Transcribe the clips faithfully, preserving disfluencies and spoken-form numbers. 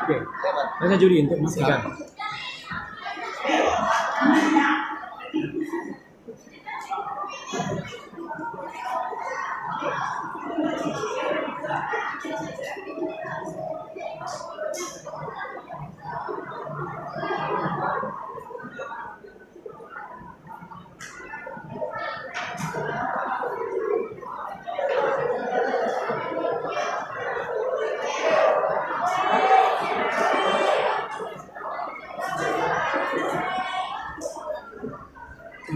Oke. Tanya juri untuk memastikan.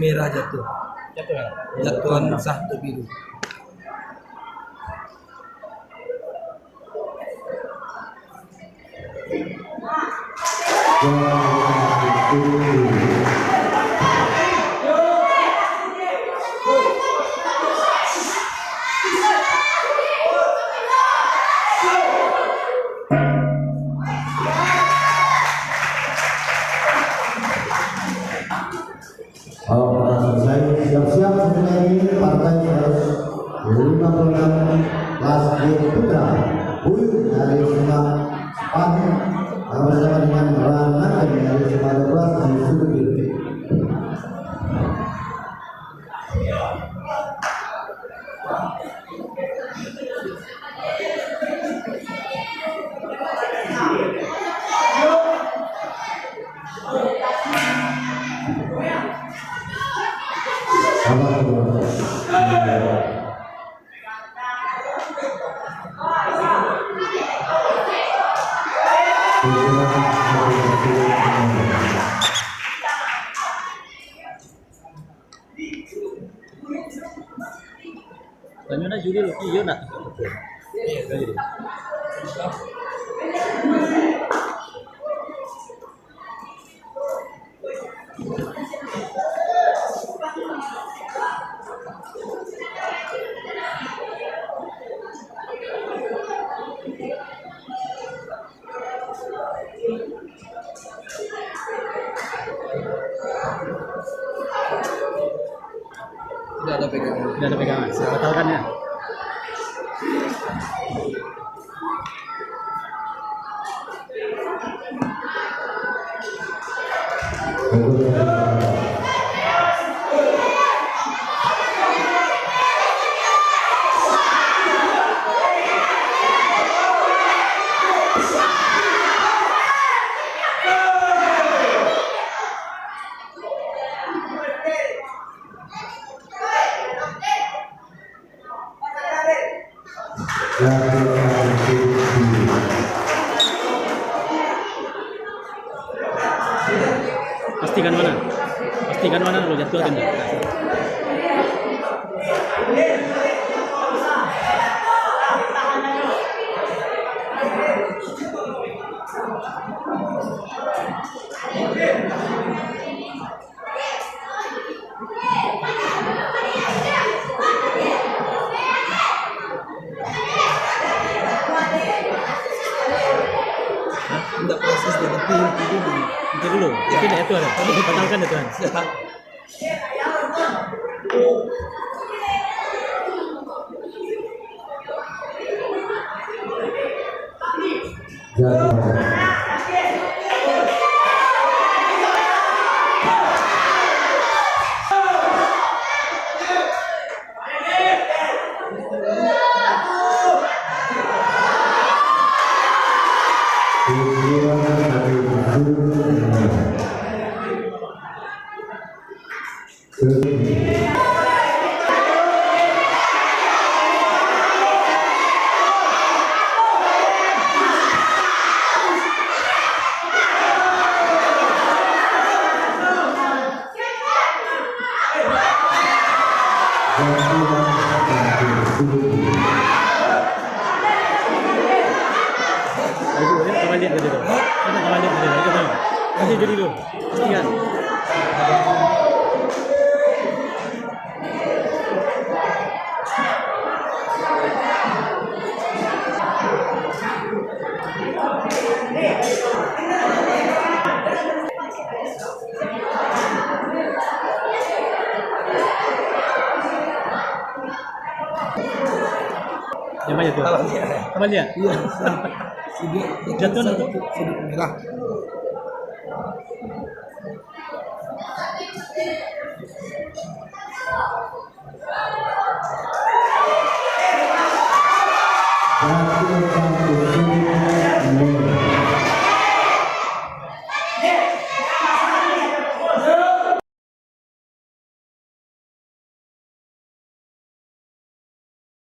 Merah jatuah. Jatuah. Jatuahan satu biru. Kalau sudah selesai, siap-siap sebentar lagi, partai seratus lima puluh enam kelas G putra, Buyun dari Semak Sepahun, akan bersama dengan Ranakan dari Semak dua belas dari Sudut Biru. Tanyo nak juri lo, iyo nak. Tidak ada pegangan. Tidak ada pegangan. Batalkan ya. Pastikan mana? Pastikan mana kalau jatuh kan? Batalkan dah, Tuan. Ayo, ayo, kita balik aja dulu. Kita balik aja dulu. Kita tahu. Nanti jadi dulu. Pastikan. Yang mana tu? Tambah liat. Tambah liat? Iya. Jatuh nak tu? Sudah merah.